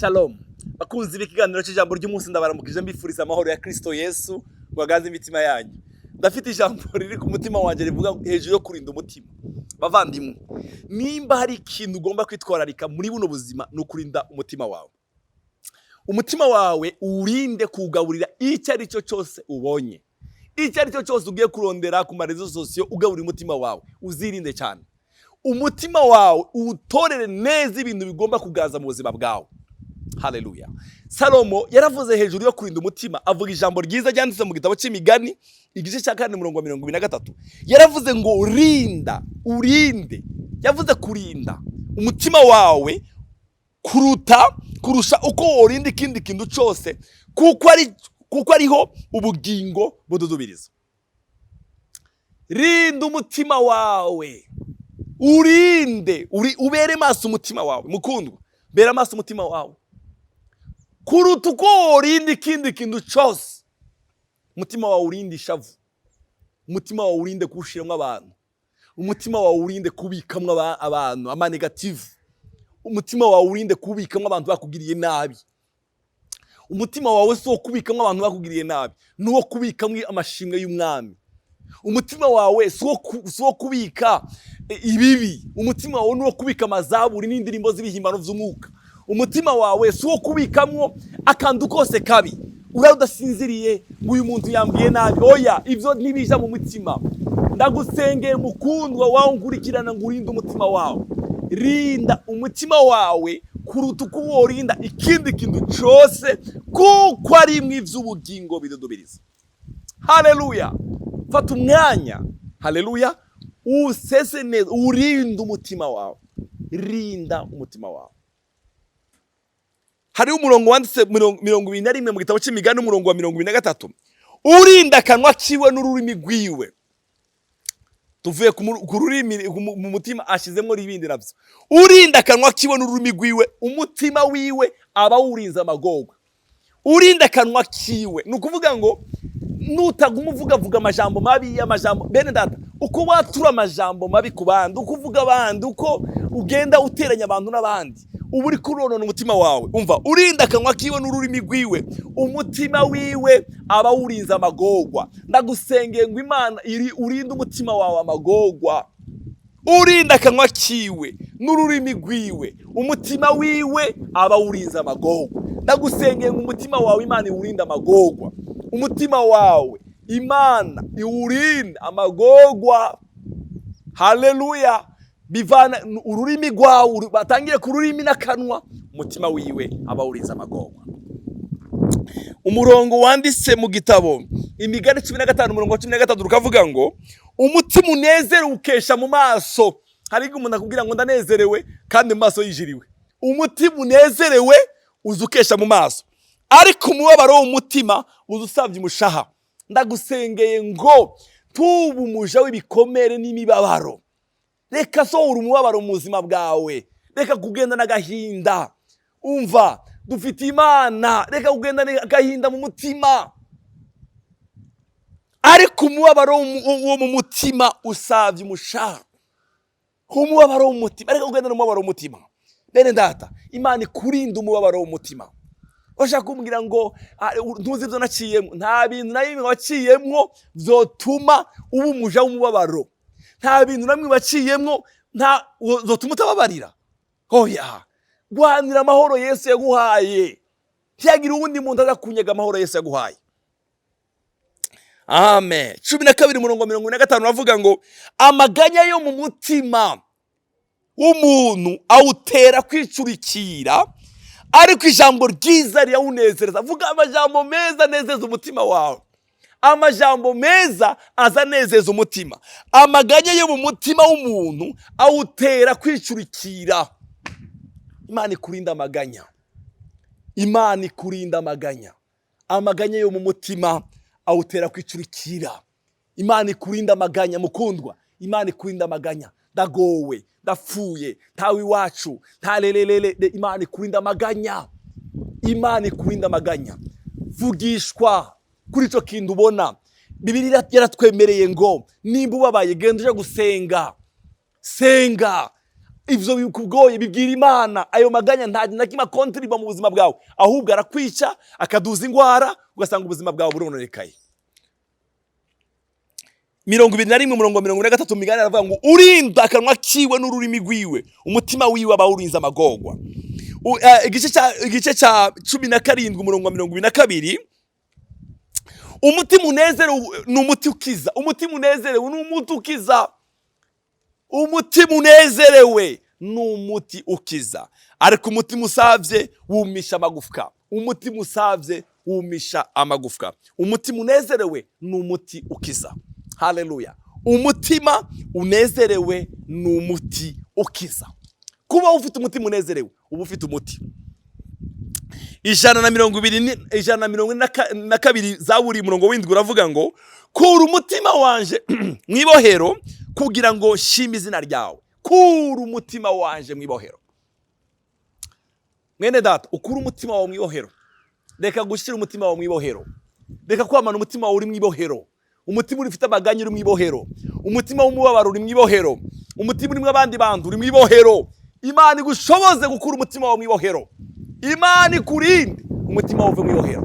Shalom bakunzi b'ikiganiro cy'ijambo ry'umunsi, ndabaramukije, mbifuriza amahoro ya Kristo Yesu ngo aganze imitima yanyu. Ndafite ijambo riri ku mutima wanjye rivuga hejuru yo kurinda umutima. Bavandimwe, nimba hari ikintu ugomba kwitwararika muri buno buzima, ni ukurinda umutima wawe. Umutima wawe uwurinde kuwugaburira icyo ari cyo cyose ubonye, icyo ari cyo cyose ugiye kurondera ku ma réseaux sociaux ugaburira umutima wawe. Uzirinde cyane umutima wawe, uwutorere neza ibintu bigomba kugaza mu buzima bwawe. Haleluya! Salomo yaravuze hejuru yo kurinda umutima, avuga ijambo ryiza ryanditse mu gitabo cy'Imigani, igice cya 4, umurongo wa 23. Yaravuze ngo rinda, urinde. Yavuze kurinda umutima wawe kurusha uko worinda ikindi kintu cyose, kuko ariho ubugingo bududubiriza. Rinda umutima wawe, urinde ubere maso umutima wawe. Mukundwa, bera amaso umutima wawe kuruta uko worinda ikindi kintu cyose. Umutima wawe urinde ishavu, umutima wawe urinde kuwushyiramo abantu, umutima wawe urinde kubikamwo abantu ama négatif, umutima wawe urinde kubikamo abantu bakugiriye nabi. Umutima wawe si uwo kubikamo abantu bakugiriye nabi, ni uwo kubikamo amashimwe y'umwami. Umutima wawe si uwo kubika ibibi, umutima wawe ni uwo kubika amazaburi n'indirimbo z'ibihimbano by'umwuka. Umutima wawe si uwo kubikamwo akantu kose kabi, urara udasinziriye ngo uyu muntu yambwiye nabi. Oya, ibyo ntibija mu mutima. Ndagusengeye, mukundwa wawe nkurikirana, ngo urinde umutima wawe. Rinda umutima wawe kuruta uko worinda ikindi kintu cyose, kuko ari mu iby'ubugingo bidudubiriza. Haleluya! Fata umwanya, haleluya, usese neza, urinde umutima wawe. Rinda umutima wawe. Hariho umurongo wanditse 21 mu gitabo cy'Imigani, umurongo wa 23: urinda akanwa kiwe n'ururimi rwiwe. Tuvuye ku rurimi, mu mutima ashyizemo ibindi nabyo. Urinda akanwa kiwe n'ururimi rwiwe, umutima wiwe aba awurinze amagorwa. Urinda akanwa kiwe, ni ukuvuga ngo nutaguma uvugavuga amajambo mabi, amajambo, bene data, uko watura amajambo mabi ku bandi, uko uvuga abandi, uko ugenda uteranya abantu n'abandi, uba uri kuronona umutima wawe. Umva: urinda akanwa kiwe n'ururimi rwiwe, umutima wiwe aba awurinze amagorwa. Ndagusengeye ngo Imana iri urinde umutima wawe amagorwa. Urinda akanwa kiwe n'ururimi rwiwe, umutima wiwe aba awurinze amagorwa. Ndagusengeye ngo umutima wawe Imana iwurinde amagorwa. Umutima wawe Imana iwurinde amagorwa. Haleluya! Bivana ururimi rwawe, batangire ku rurimi n'akanwa, umutima wiwe aba awurinze amagorwa. Umurongo wanditse mu gitabo Imigani 15, umurongo wa 13, rukavuga ngo umutima unezerewe ukesha mu maso. Hari igihe umuntu akubwira ngo ndanezerewe kandi mu maso yijiriwe. Umutima unezerewe uza ukesha mu maso, ariko umubabaro w'umutima uza usabye umushaha. Ndagusengeye ngo tuba umuja w'ibikomere n'imibabaro. Reka sohora umubabaro mu buzima bwawe, reka kugendana agahinda. Umva, dufite Imana. Reka kugendana agahinda mu mutima. Ariko umubabaro wo mu mutima usabye umushaha. Umubabaro w'umutima, reka kugendana umubabaro w'umutima. Bene data, Imana ikurinda umubabaro w'umutima. Bashaka kumbwira ngo "Ah, ntuzi ibyo naciyemo." Nta bintu na bimwe waciyemwo byotuma uba umuja w'umubabaro. Nta bintu na bimwe waciyemwo nta zotuma utababarira. Oya, guhanira amahoro Yesu yaguhaye. Ntiyagira uwundi muntu aza kunyaga amahoro Yesu yaguhaye. Amen. 12, umurongo wa 45, uravuga ngo amaganya yo mu mutima w'umuntu awutera kwicurikira, ariko ijambo ryiza rirawunezereza. Vuga amajambo meza anezeza umutima wawe. Amajambo meza aza anezeza umutima. Amaganya yo mu mutima w'umuntu awutera kwicurikira. Imana ikurinda amaganya. Imana ikurinda amaganya. Amaganya yo mu mutima awutera kwicurikira. Imana ikurinda amaganya. Mukundwa, Imana ikurinda amaganya. Ndagowe, ndapfuye, ntawe iwacu, nta lelelele. Imana ikurinda amaganya. Imana ikurinda amaganya. Vugishwa kuri icyo kintu ubona. Bibiliya yaratwemereye ngo nimba ubabaye, genda uje gusenga, senga. Ivyo bikugoye bibwira Imana. Ayo maganya nta na kimwe akontriba mu buzima bwawe, ahubwo arakwica, akaduza ingwara, ugasanga ubuzima bwawe burononekaye. 21, umurongo wa 43, Migani, aravuga ngo: "Urinda akanwa kiwe n'ururimi rwiwe, umutima wiwe aba awurinze amagorwa." Igice cya 17, umurongo wa 22: "Umutima unezerewe ni umuti ukiza." Umutima unezerewe ni umuti ukiza. Umutima unezerewe ni umuti ukiza, ariko umutima usavye wumisha amagufwa. Umutima usavye wumisha amagufwa. Umutima unezerewe ni umuti ukiza. Haleluya! Umutima unezerewe ni umuti ukiza. Kuba ufite umutima unezerewe, uba ufite umuti. 142, Zaburi, umurongo w'indwi uravuga ngo: "Kura umutima wanje mu ibohero kugira ngo nshime izina ryawe." Kura umutima wanje mu ibohero. Mwene data, ukure umutima wawe mu ibohero. Reka gushyira umutima wawe mu ibohero. Reka kwamana umutima wawe uri mu ibohero. Umutima ufite amaganya uri mu ibohero, umutima w'umubabaro uri mu ibohero, umutima urimo abandi bantu uri mu ibohero. Imana igushoboze gukura umutima wawe mu ibohero. Imana ikurinde umutima wawe uve mu ibohero.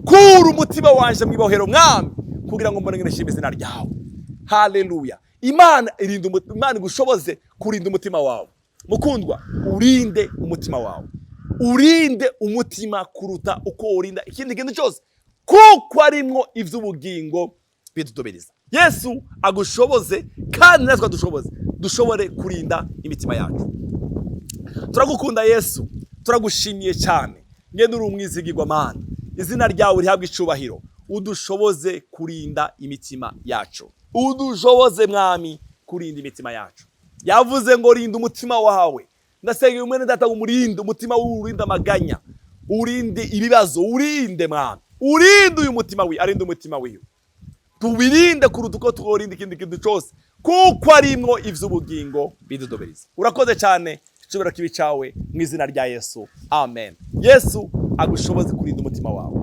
Kura umutima wanje mu ibohero, Mwami, kugira ngo mbone nshime izina ryawe. Haleluya! Imana irinda Imana igushoboze kurinda umutima wawe. Mukundwa, urinde umutima wawe, urinde umutima kuruta uko urinda ikindi kintu cyose, kuko arimwo iby'ubugingo bidudubiriza. Yesu agushoboze kandi natwe adushoboze, dushobore kurinda imitima yacu. Turagukunda Yesu, turagushimiye cyane. Ngende uri umwizigirwa Mana, izina ryawe rihabwa icubahiro. Udushoboze kurinda imitima yacu, udushoboze Mwami kurinda imitima yacu. Yavuze ngo: "Rinda umutima wawe." Ndasenga mwene data ngo umurinde umutima wiwe, urinde amaganya, urinde ibibazo, urinde Mwami, urinde uyu mutima wiwe, arinde umutima wiwe. Tubirinde kuruta uko tworinda ikindi kintu cyose, kuko arimwo ivy'ubugingo bidudoberiza. Urakoze cyane, icubahiro kibe cawe mu izina rya Yesu, amen. Yesu agushoboze kurinda umutima wawe.